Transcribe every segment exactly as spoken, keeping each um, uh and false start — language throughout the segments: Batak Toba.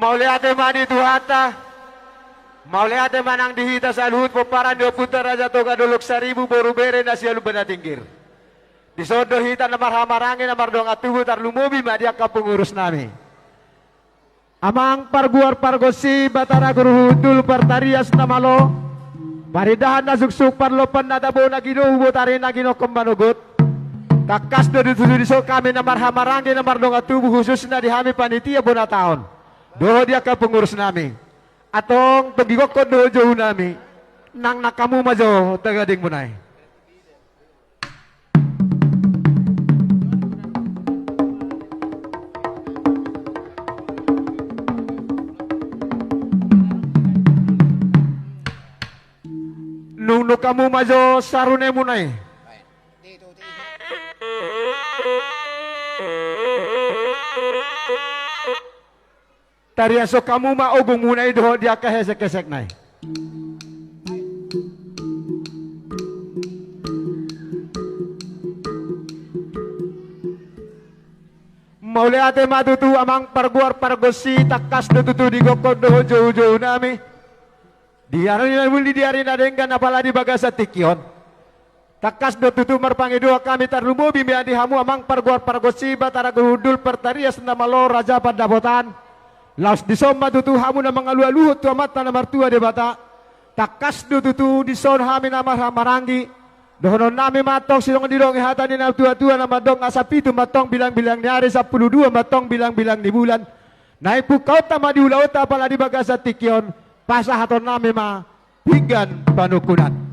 Mauliate ma di Tuhanta. Mauliate ma nang di hita saluhut pomparan ni ompunta Raja Toga Dolok Saribu boru bere na sia Lumban Tingkir. Dison do hita na marhahamaranggi na mardongan tubu, tarlumobi ma di angka pengurus nami. Amang parguar pargonsi, Batara Guru Hundul, partarias na malo, parindahan na suksuk, parlompan na tabo, na ginohon botari, na ginohon manogot. Tangkas do tutu dison hami na marhahamaranggi na mardongan tubu, khususna di hami panitia bona taon dohot di angka pengurus nami. Antong tonggigokkon dohot jou nami, nang nang hamu ma jo tagading muna i. Nungnung hamu ma jo sarune muna i. Tariashon hamu ma ogung muna i dohot di angka hesek-hesek na i. Mauliate ma tutu amang parguar pargonsi, tangkas do tutu digokkon dohot jou-jou nami. Di ari na muli, di ari na denggan, apala di bagasan tingki on. Tangkas do tutu marpangidoan hami, tarlumobi ma di hamu amang parguar pargonsi, Batara Guru Hundul, partarias na malo, raja pandapotan. Laos dison ma tutu hamu na mangalualuhon tu Amanta na martua Debata. Tangkas do tutu dison hami na marhahamaranggi. Dohonon nami ma antong sidongan didok ni hata ni na tua-tua na mandok, asa pitu ma antong bilang-bilang ni ari, sampulu dua ma antong bilang-bilang ni bulan. Naeng pungkaonta ma di ulaonta apala di bagasan tingki on, pasahaton nami ma pinggan panungkunan.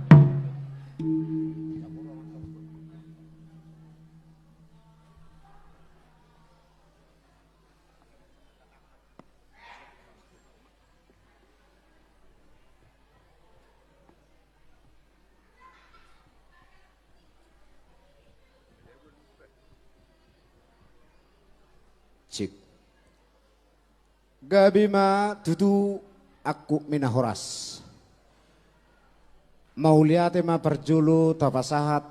Cik. Gabe ma tutu angkup mi na horas. Mauliate ma parjolo tapasahat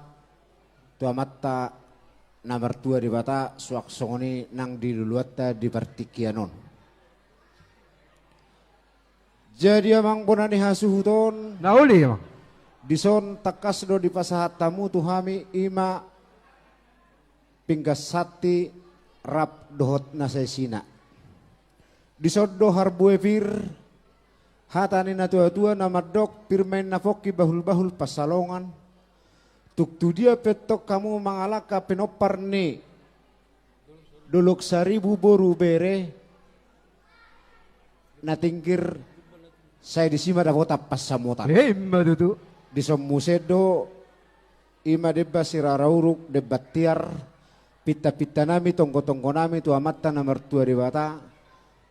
tu Amanta na martua Debata, suang songon i nang di luluanta di partingkian on. Jadi amang bona ni hasuhuton. Na uli, amang. Dison tangkas do dipasahat hamu tu hami, i ma pinggan santi rap dohot na saisina. Dison do harbue pir, hata ni na tua-tua na mandok, pir ma inna pongki, bahul-bahul pansalongan. Tung tu dia pe antong hamu mangalangka pinompar ni Dolok Saribu boru bere na Tingkir, sai disi ma dapotan pansamotan. Eh, ima tutu. Dison muse do, ima demban sirara uruk, demban tiar, pinta-pinta nami, tonggo-tonggo nami tu Amanta na martua Debata.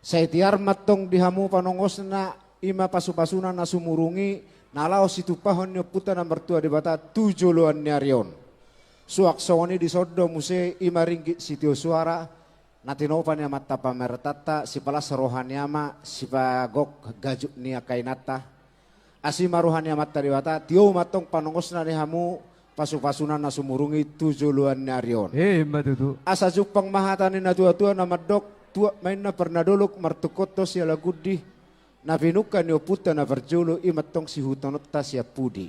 Sai tiar ma antong di hamu panongosna, ima pasu-pasuna na sumurung i, na laho situpahon ni ompunta na martua Debata tu joloan ni ari on. Suang songon i dison do muse, ima ringgit sitio suara na tinopa ni amanta pamarentanta, sipalas roha ni ama, sipagok gajuk ni angka inanta. Asi ma roha ni Amanta Debata, tio ma antong panongosna di hamu, pasu-pasuna na sumurung i tu joloan ni ari on. Eh, ima tutu. Asa jumpang ma hata ni na tua-tua na mandok, tuat ma inna parna dolok, martungkot do sialagundi, na pinungka ni ompunta na parjolo, i ma antong sihutononta sian pudi.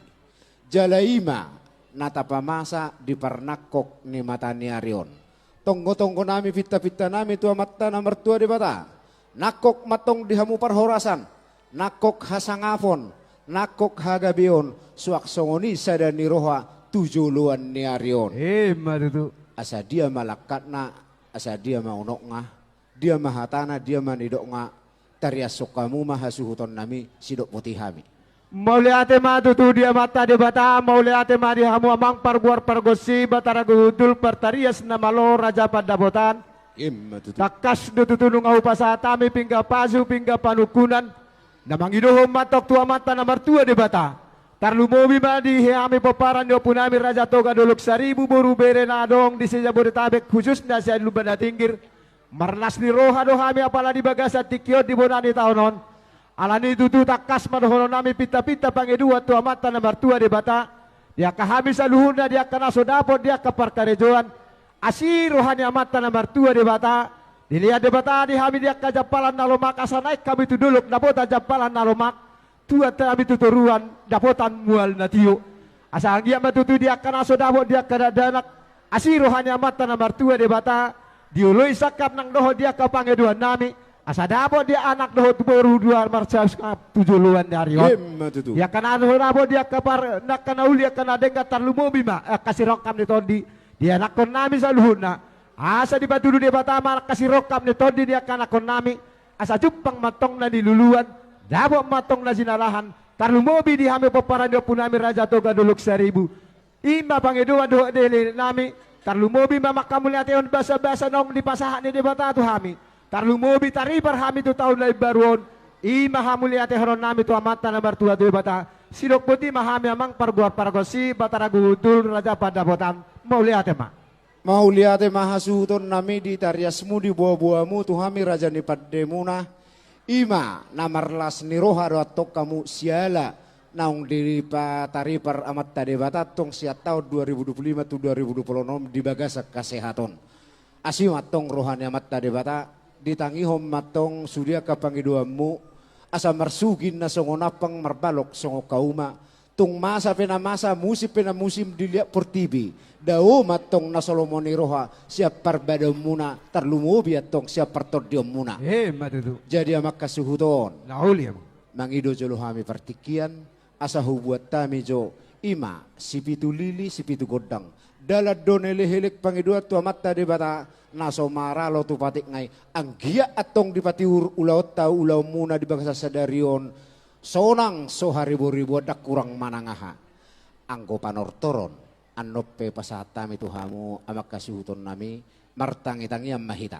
Jala i ma na tapamasa di parnangkok ni mata ni ari on. Tonggo-tonggo nami, pinta-pinta nami tu Amanta na martua Debata. Nangkok ma antong di hamu parhorasan, nangkok hasangapon, nangkok hagabeon, suang songon i sada ni roha tu joloan ni ari on. Eh, ima tutu. Asa dia ma langkatna, asa dia ma unokna, dia ma hatana, dia ma nidokna, tariashon hamu ma hasuhuton nami, sidok boti hami. Mauliate ma tutu di Amanta Debata, mauliate ma di hamu amang parguar pargonsi, Batara Guru Hundul, partarias na malo, raja pandapotan. Ima tutu. Tangkas do tutu nunga hupasahat hami pinggan pasu, pinggan panungkunan, na mangidohon ma antong tu Amanta na martua Debata. Tarlumobi ma di hami pomparan ni ompu nami Raja Toga Dolok Saribu boru bere na adong di se-Jabodetabek, khususna sian Lumban Tingkir. Marlas ni roha do hami apala di bagasan tingki on, di bona ni taon on. Alani tutu tangkas ma dohonon nami pinta-pinta pangidoan tu Amanta na martua Debata, di angka hami saluhutna, di angka na so dapot, di angka parkarejoan. Asi roha ni Amanta na martua Debata, Dilehon Debata di hami di angka jampalan na lomak, asa naeng hami tu dolok dapotan jampalan na lomak, tuat hami tu toruan dapotan mual na tio. Asa anggiat ma tutu di angka na so dapot di angka dakdanak, asi roha ni Amanta na martua Debata, dioloi sangkap nang dohot di angka pangidoan nami, asa dapot di anak dohot boru na marsangap tu joloan ni ari on. Emma tutu. Di angka na so dapot di angka par-, angka na uli, angka na denggan, tarlumobi ma angka sirongkap ni tondi, di anakkon nami saluhutna. Asa dipatudu Debata ma angka sirongkap ni tondi di angka anakkon nami, asa jumpang ma antong na niluluan, dapot ma antong na jinalahan, tarlumobi di hami pomparan ni ompu nami Raja Toga Dolok Saribu. I ma pangidoan dohot dilehon nami, tarlumobi ma manghamauliatehon basabasa naung dipasahat ni Debata tu hami, tarlumobi taripar hami tu taon na imbaru on, i ma hamauliatehonon nami tu Amanta na martua Debata, sidok boti ma hami amang pargoar pargonsi, Batara Guru Hundul, Raja Pandapotan, mauliate ma. Mauliate ma hasuhuton nami di tariasmu, di boaboamu tu hami raja ni pandemuna. I ma na marlas ni roha do antong hamu siala naung dipataripar Amanta Debata antong sian taon dua ribu dua puluh lima tu dua ribu dua puluh enam di bagasan hasehaton. Asi ma antong roha ni Amanta Debata, ditangihon ma antong sude angka pangidoanmu, asa marsuhi na songon ampang, marbalok songon hauma, tung masa pe na masa, musim pe na musim di liat portibi, dao ma antong na so lomo ni roha sian parbadaonmuna, tarlumobi antong sian partondionmuna. Emma tutu. Jadi amang hasuhuton, na uli amang, mangido jolo hami partingkian, asa hubuat hami jo, i ma sipitu lili sipitu gondang. Dalan do na elek-elek pangidoan tu Amanta Debata, na so maralo tu patikna i, anggiat antong dipatiur ulaonta, ulaonmuna di bagasan sadari on, sonang so hariboriboan, ndang hurang manang aha. Anggo panortoron, annon pe pasahat hami tu hamu amang hasuhuton nami, martangitangian ma hita.